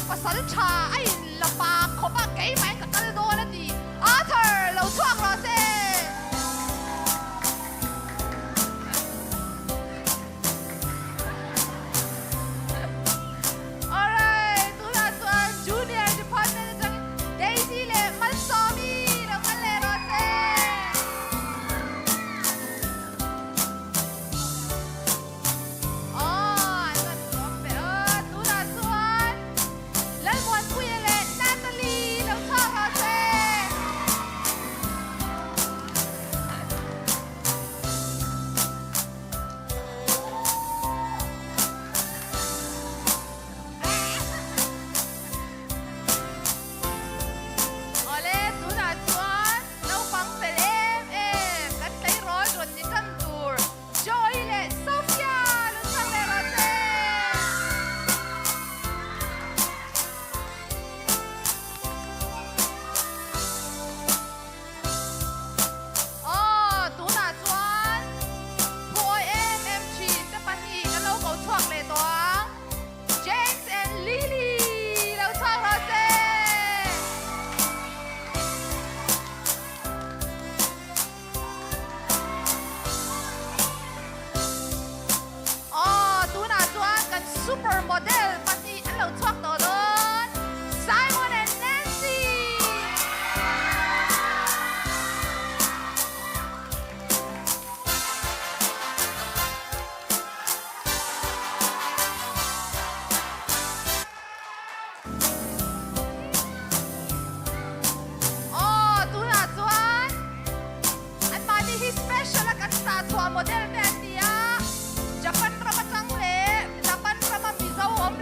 pasal tha a in la pa khawp a, keimah in ka kal dawn a ti. Arthur, lo chhuak rawh se! Alright, tunah chuan Junior Department atangin Daisy leh Malsawmi lo kal leh rawh se! Aw, an rawn tuam ve a, tunah chuan Lalmuanpuia leh Natalie lo chhuak rawh se! Awle, tunah chuan naupang fel em em kan tleirawl rawn ni tan tur Joy leh Sophia lo chhuak leh rawh se! Aw, tunah chuan phuawi em em thin te pahnih kan lo ko chhuak leh tawh ang. James and Lily lo chhuak rawh se! Aw, tunah chuan kan super model pahnih an lo chhuak tawh dawn, Simon and Nancy! Aw, tunah chuan Anmahni hi special a kan sah chhuah model te an ni a, Japan ram atang leh Japan rama Mizo awm.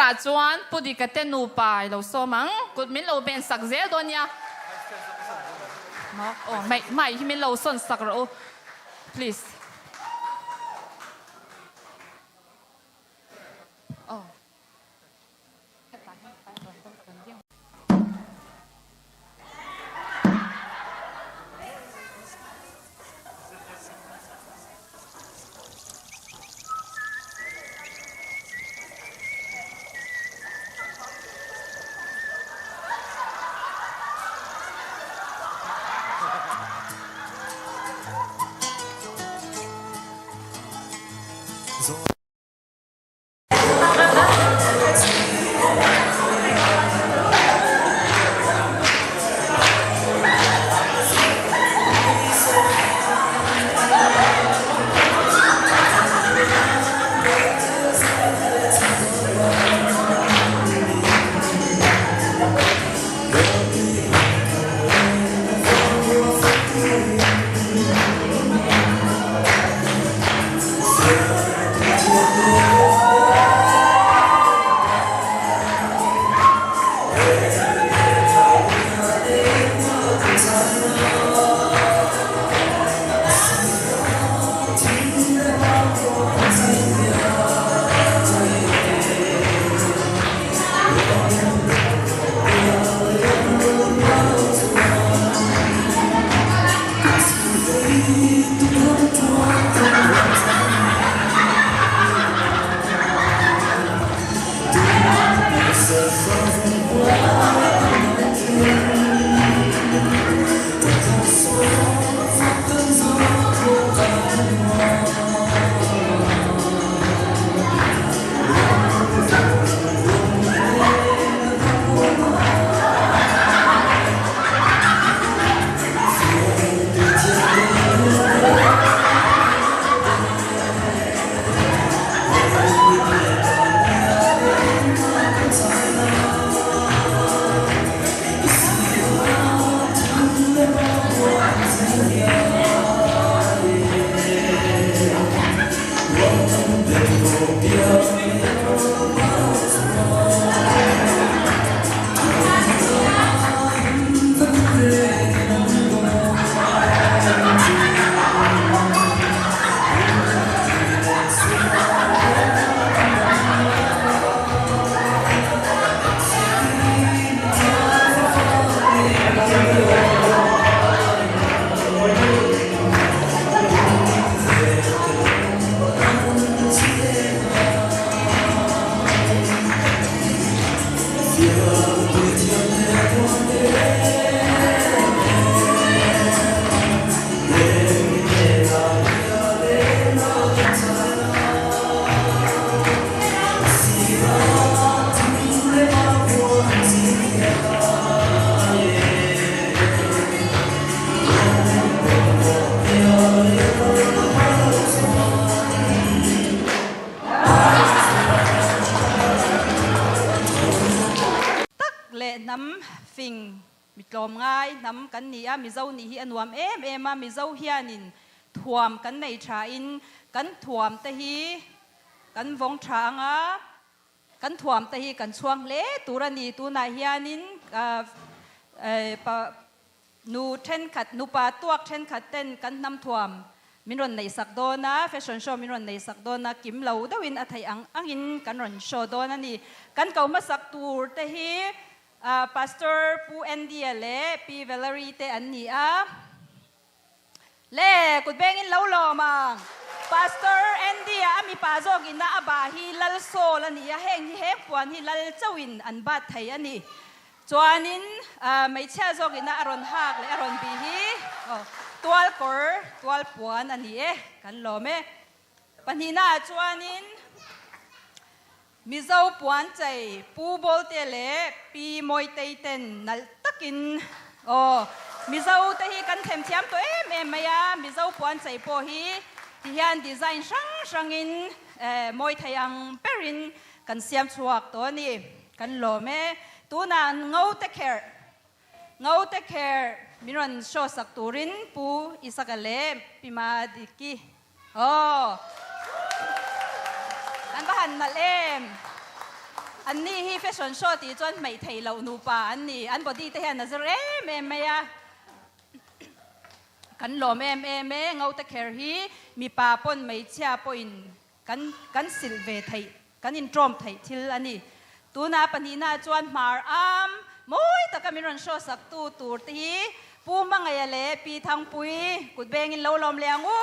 berah chuan Pu Dika te nupa i lo sawm ang. Kut min lo ben sak zel dawn nia. Aw mai mai hi min lo sawn sak rawh u please. Aw. Tak leh hnam fing mi tlawm ngai hnam kan ni a, Mizo nih hi a nuam em em a, Mizo hianin thuam kan nei thain kan thuam te hi kan vawng tha ang a, Kan thuam te hi kan chhuang hle tur a ni. Tunah hianin nu thenkhat, nupa tuak thenkhat ten kan hnam thuam min rawn neihsak dawn a, fashion show min rawn neihsak dawn a, kim lo deuhin a theih ang angin kan rawn show dawn a ni. Kan ko hmasak tur te hi Pastor Pu Andy-a leh Pi Valerie te an ni a. Le, kut bengin lo lawm ang. Pastor Andy-a a mipa zawk ina a bah hi Lal Saul a ni a, heng hi heng puan hi Lal chauhin an bat thei a ni. Chuanin hmeichhia zawk ina a rawn hak leh a rawn bih hi tual kawr, tual puan a ni e, kan lawm e. Pahnihnaah chuanin Mizo puan chei Pu Bawlte leh Pi Mawitei ten nalh takin aw Mizo te hi kan themthiam tawh em em mai a, Mizo puan chei pawh hi ti hian design hrang hrangin mawi thei ang berin kan siam chhuak tawh a ni, kan lawm e. Tunah ngo te kherh, ngo te kherh min rawn show sak turin Pu Isaka leh Pi Madiki Aw! An va han nalh em! An ni hi fashion show tih chuan hmeih theih loh nupa an ni. An body te hian a zir em em mai a. Kan lawm em em e. Ngote kher hi mipa pawn hmeichhia pawhin kan kan silh ve theih, kan inṭawm theih thil a ni. Tunah pahnihnaah chuan hmar am mawi taka min rawn show sak tu tur te hi Pu Hmangaia leh Pi Thangpui kut bengin lo lawm leh ang u.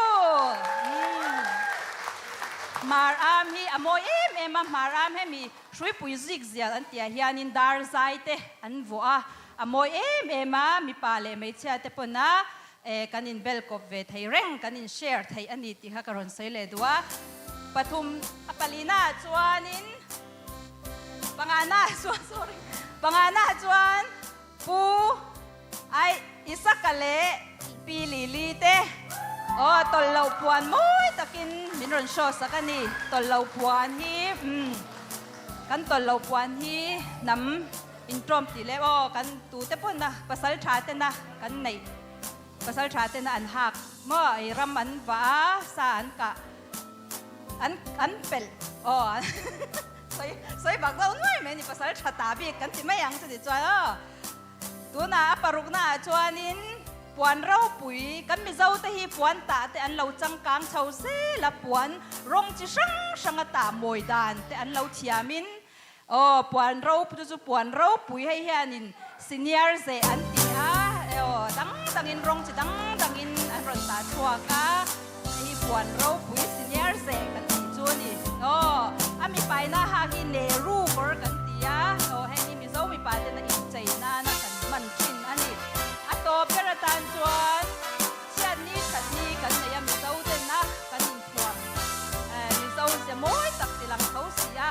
Hmar am hi a mawi em em a, hmar am hemi hruipui zik zial an tihah hianin dar zai te an vuah a, a mawi em em a, mipa leh hmeichhia te pawn a kan inbel kawp ve thei reng, kan in share theih a ni tih kha ka rawn sawi leh duh a. Pathum a palina ah chuanin pangana ah chuan sorry pangana ah chuan Pu ai Isaka leh Pi Lili te aw tawlh loh puan mawi takin min rawn show sak a ni. Tawlh loh puan hi umm kan tawlh loh puan hi hnam Intawm tih leh aw kan tute pawn a pasal tha tena kan neih pasal tha tena an hak maw ei ram an vah a sa an kah an an pelh aw sawi sawi bak deuh nuai mai ni pasal tha ta bik kan ti mai ang chuti chuan aw tunah a parukna ah chuanin puan ropui kan mizo te hi puan tah te an lo changkang chho zel a puan rawng chi hrang hrang a tah mawi dan te an lo thiamin Aw, puan rope chu chu puan ropui hei hianin senior zeh an ti a, aw dang dangin rawng chi dang dangin an rawn tah chhuak a, hei hi puan ropui senior zeh kan tih chu a ni. Aw, a mipaina hak hi Nehru kawr kan ti a, aw heng hi Mizo mipa tena inchei nana kan hman thin a ni. A tawp ber atan chuan chhiatni thatni kan nei a Mizo tena kan inthuam. Mizo ze mawi tak ti lang tho si a,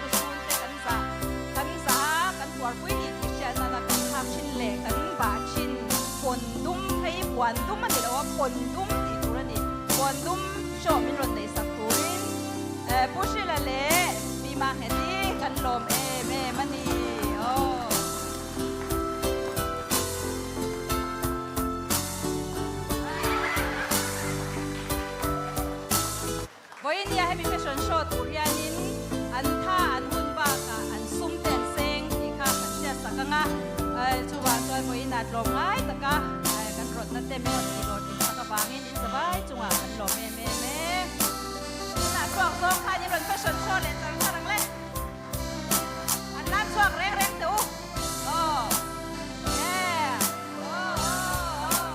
lusun te kan zah kan zah a, kan tuarpui ni tih hriat nana kan thlak thin leh kan bah thin. Pawn dum hei puan dum a ni lo a, pawn dum tih tur a ni. Pawn dum show min rawn neih sak turin Pu Hrila leh Pi Mahngeti kan lawm em em a ni. Aw. Vawinia hemi fashion show tur hianin an tha an hun bakah an sum te an seng tih kha kan hriat sak ang a, chuvang chuan vawiinah tlawm ngai taka kan rawtna te min rawn tih lawr tih sak avangin in zavai chungah kan lawm em em e. Tunah chhuak zawng khan in rawn fashion show leh char char ang le. An lam chhuak reng reng teh u. Aw. Yeah. Aw aw aw.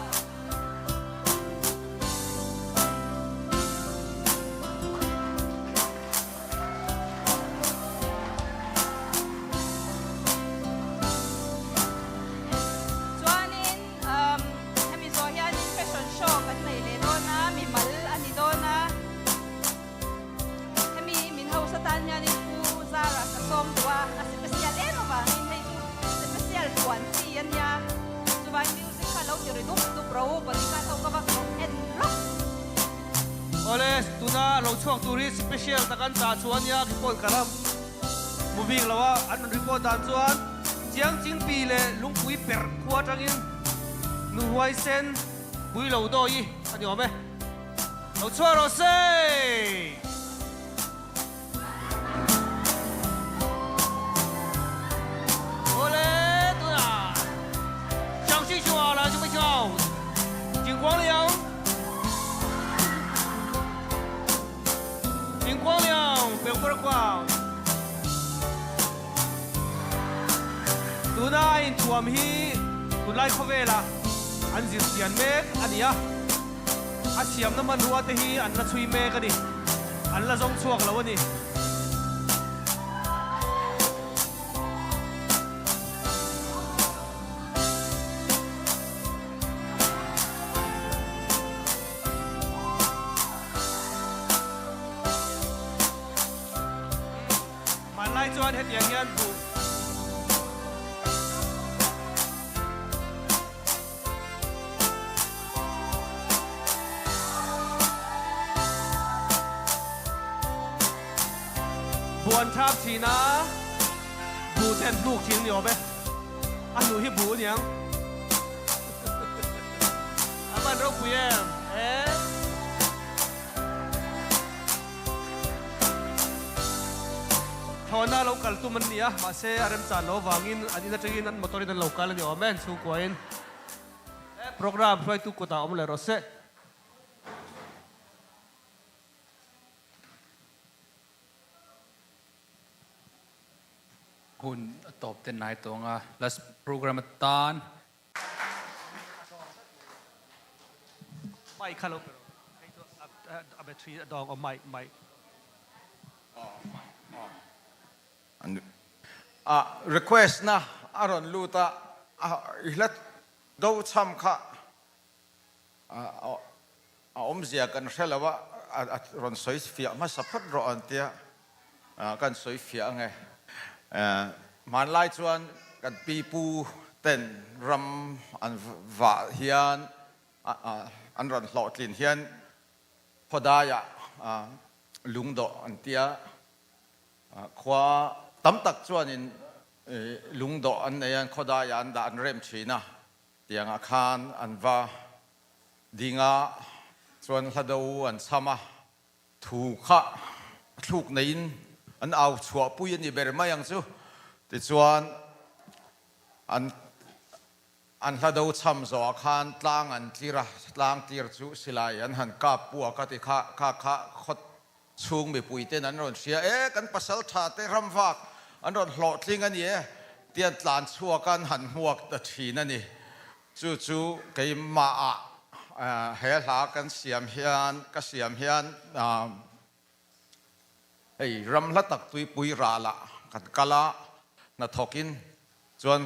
Chuanin um hemi zawh hianin fashion show kan nei leh dawn a, mimal a ni dawn a. Hemi min hausa tan hianin Pu Zara ka sawm duh a, a special em avangin hei chu special puan chi a nia. Chuvangin music kha lo ti ri dup dup ro u, bodyguard ho ka va koh en lawk. Awle, tuna lo chhuak tur hi special tak an chah chu a nia, khi pawh ka ram hmu bik lo a, an rawn report dan chuan Chiang Chingpi leh Lungpui perh khua atangin nu huaisen pui lo dawi a ni awm e. Lo chhuak rawh se! Awle tunah Xiang Xi Xu a la chu mai chau Jing Guang Liang Jing Guang Liang Beng Par Kuang Tuna a inthuam hi tunlai khawvelah an zir chian mek a ni a. A siamna hmanrua te hi an la chhui mek a ni. An la zawng chhuak lo a ni. Hmanlai chuan hetiang hian buh. Buan thap thin a, buh ten hnuk thin ni awm e. A hnuh hi buh aniang. A van ropui em e. Thlawhna lo kal tum an ni a, mahse a remchan lo avangin an in atangin an motor in an lo kal a ni awm e, an chhungkuain he programme hruaitu kutah awm leh rawh se. Hun a tawp ten nai tawng a, last programme atan. Mic kha lo pe rawh. Hei chu a battery a dawng aw mic mic. A request na a rawn lut a, i hla do chham kha a awmzia kan hre lo a, a rawn sawi fiah hmasa phawt rawh an tia, kan sawi fiah ange. Hmanlai chuan kan pi pu ten ram an vah hian an rawn hlawhtlin hian khawdaiah lungdawh an tia, khua tam tak chuanin lungdawh an nei a, khawdaiah an dah an rem thin a. Tiangah khan an va ding a, chuan hlado an chham a, thu kha thluk neiin an au chhuahpui a ni ber mai ang chu. Tichuan an an hlado chham zawhah khan tlang an tlir a, tlang tlir chu silai an han kap puak a ti kha kha kha khawt chhung mipuiten an rawn hria e, kan pasal tha te ramvak an rawn hlawhtling a ni e tih an tlan chhuak a, an han hmuak ta thin a ni. Chu chu keimahah he hla kan siam hian ka siam hian hei ram hla tak tuipui ralah kan kal a, hnathawkin chuan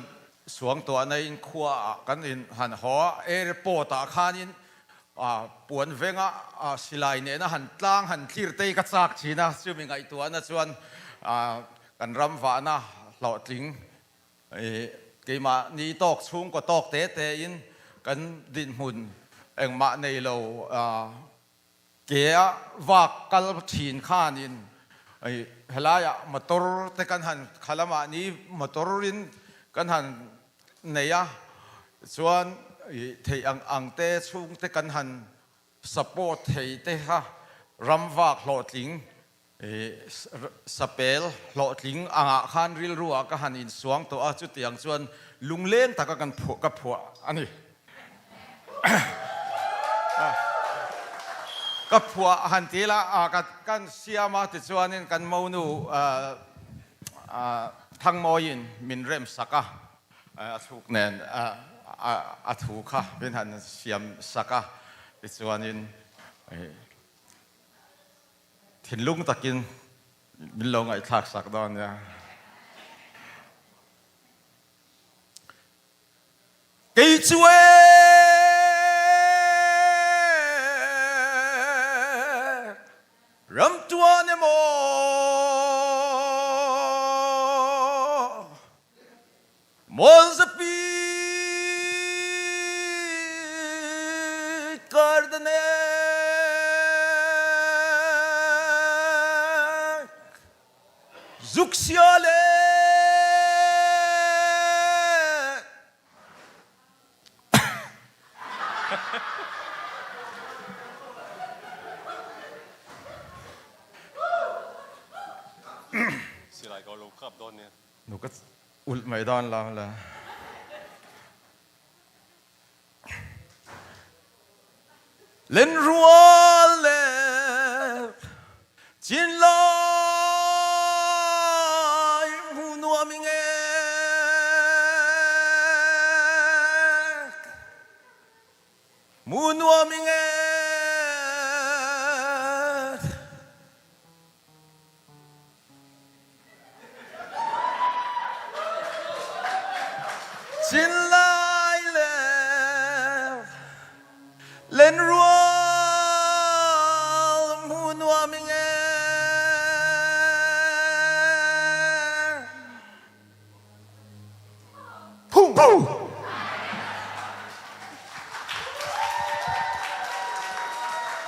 suangtuahna in khuaah kan in han haw a, airport ah khanin puan venga silai nena han tlang han tlir te ka chak thin a, chumi ngaihtuahna chuan kan ram vahna hlawhtling keimah ni tawk chhungkaw tawk te te in kan dinhmun engmah nei lo Ke a vak kal thin khanin helaiah motor te kan han khalamah ni motor in kan han nei a, chuan theih ang ang te chhung te kan han support thei te kha ram vak hlawhtling sapel hlawhtling angah khan rilru ah ka han insuang tawh a, chutiang chuan lungleng taka kan phuah ka phuah a ni. Ka phuah han ti ila a kan siam a tichuanin kan monu Thangmawiin min rem sak a, a thluk nen a thu kha min han siam sak a tichuanin thinlung takin min lo ngaihthlak sak dawn nia. Kei chu e ram tuan emaw Mualzapi kar da nek Zuk sia le Silai ka lo kap dawn nia. Nu ka ulh mai dawn lo le. Lenrual le chinlai hmu nuam i ngek hmu nuam i ngek. Chinlai.